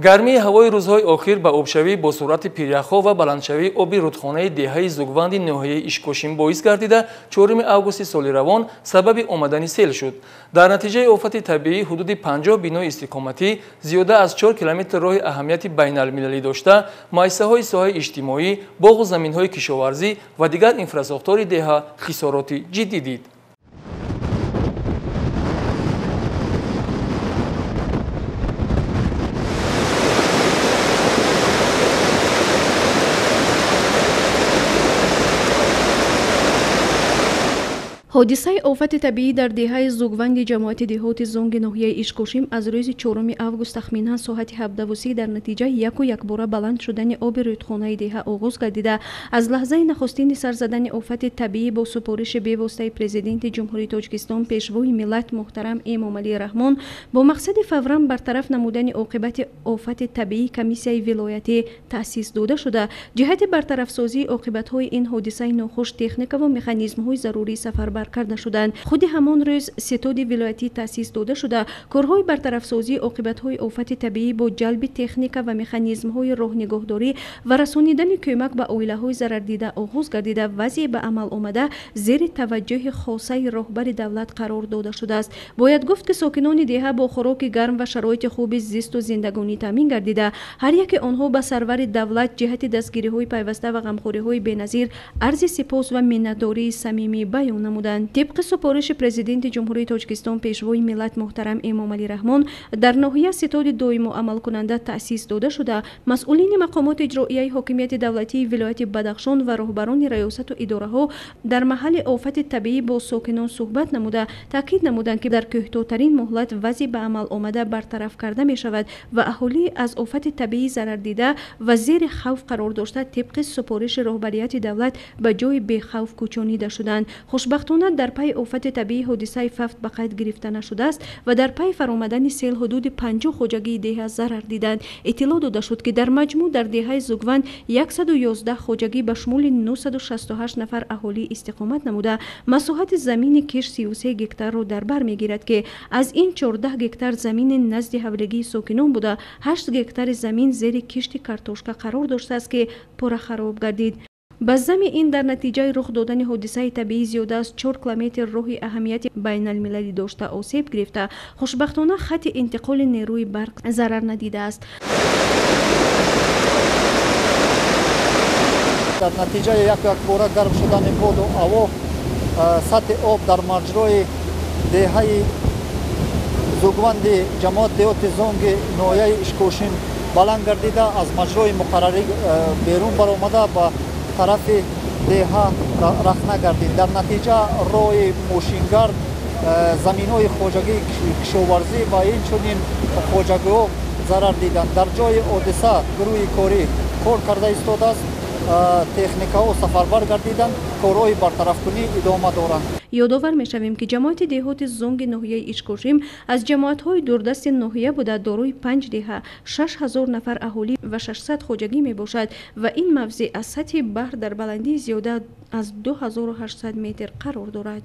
Гармии ҳавои рӯзҳои охир ба обшавӣ бо суръати пиряхҳо ва баландшавии оби рудхонаи деҳаи Зугванди ноҳияи Ишкошим боис гардида 4 августи соли равон сабаби омадани сел шуд. Дар натиҷаи офати табиӣ ҳудуди 50 бинои истиқоматӣ, зиёда аз 4 километр роҳи аҳамияти байналмилалӣ дошта, муассисаҳои соҳаи иҷтимоӣ, боғу заминҳои кишоварзӣ ва дигар инфрасохтори деҳа хисороти ҷиддӣ дид. Ҳодисаи офати табиӣ дар деҳаи Зугванди ҷамоати деҳоти Зонги ноҳияи Ишкошим аз рӯзи 4 август тахминан соати 17:30 дар натиҷаи яку якбора баланд шудани оби рӯдхонаи деҳа оғоз гардида, аз лаҳзаи нахустини сар задани офати табиӣ бо супориши бевоситаи Президенти Ҷумҳурии Тоҷикистон, Пешвои миллат муҳтарам Эмомалӣ Раҳмон бо мақсади фавран бартараф намудани оқибати офати табиӣ комиссияи вилоятӣ таъсис дода шуда, ҷиҳати бартарафсозии оқибатҳои ин ҳодисаи нохуш техникаву механизмҳои зарурӣ сафарбар карда шуданд. Худи ҳамон рӯз ситоди вилоятӣ таъсис дода шуда, корҳои бартарафсозии оқибатҳои офати табиӣ бо ҷалби техника ва механизмҳои роҳнигоҳдорӣ ва расонидани кӯмак ба оилаҳои зарардида оғоз гардида, вазъи ба амал омада зери таваҷҷӯҳи хосаи роҳбари давлат қарор дода шудааст. Бояд гуфт, ки сокинони деҳа бо хӯроки гарм ва шароити хуби зисту зиндагонӣ таъмин гардида, ҳар яке онҳо ба сарвари давлат ҷиҳати дастгириҳои пайваста ва ғамхориҳои беназир арзи сипос ва миннатдории самимӣ баён намуданд. Тибқи супориши Президенти Ҷумҳурии Тоҷикистон, Пешвои миллат муҳтарам Эмомалӣ Раҳмон дар ноҳия ситоди доимо амалкунанда таъсис дода шуда, масъулини мақомоти иҷроияи ҳокимияти давлатии вилояти Бадахшон ва роҳбарони раёсату идораҳо дар маҳалли офати табиӣ бо сокинон суҳбат намуда, таъкид намуданд, ки дар кӯтоҳтарин муҳлат вазъи ба амал омада бартараф карда мешавад ва аҳолӣ аз офати табиӣ зарардида ва зери хавф қарор дошта тибқи супориши роҳбарияти давлат ба ҷои бехавф кӯчонида шуданд. Хушбахтона дар пайи офати табиӣ ҳодисаи фавт ба қайд гирифта нашудааст ва дар пайи фаромадани сел ҳудуди 50 хоҷагии деҳа зарар диданд. Иттилоъ дода шуд, ки дар маҷмӯъ дар деҳаи Зугванд 111 хоҷагӣ ба шумули 968 нафар аҳолӣ истиқомат намуда, масоҳати замини киш 33 гектарро дар бар мегирад, ки аз ин 14 гектар замини назди ҳавлигии сокинон буда, 8 гектари замин зери кишти картошка қарор доштааст, ки пурра хароб гардид. Ба зами ин дар натиҷаи рух додани ҳодисаи табиӣ зиёда аз 4 километр роҳи аҳамияти байналмилалӣ дошта осеб гирифта, хушбахтона хати интиқоли нерӯи барқ зарар надидааст. Дар натиҷаи яку якбора гарм шудани боду ҳаво сатҳи об дар маҷрои деҳаи Зугванди ҷамоат деҳоти Зонги ноҳияи Ишкошим баланд гардида, аз маҷрои муқаррарӣ берун баромада ба тарафи деҳа рахна гардид. Дар натиҷа роҳи мошингард, заминҳои хоҷагии кишоварзӣ ва инчунин хоҷагиҳо зарар диданд. Дар ҷои ҳодиса гурӯҳи корӣ кор карда истодааст, техникаҳо сафарбар гардиданд, корҳои бартарафкунӣ идома доранд. Ёдовар мешавем, ки ҷамоати деҳоти Зонги ноҳияи Ишкошим аз ҷамоатҳои дурдасти ноҳия буда, дорои 5 деҳа, 6000 нафар аҳолӣ ва 600 хоҷагӣ мебошад ва ин мавзеъ аз сатҳи баҳр дар баландии зиёда аз 2800 метр қарор дорад.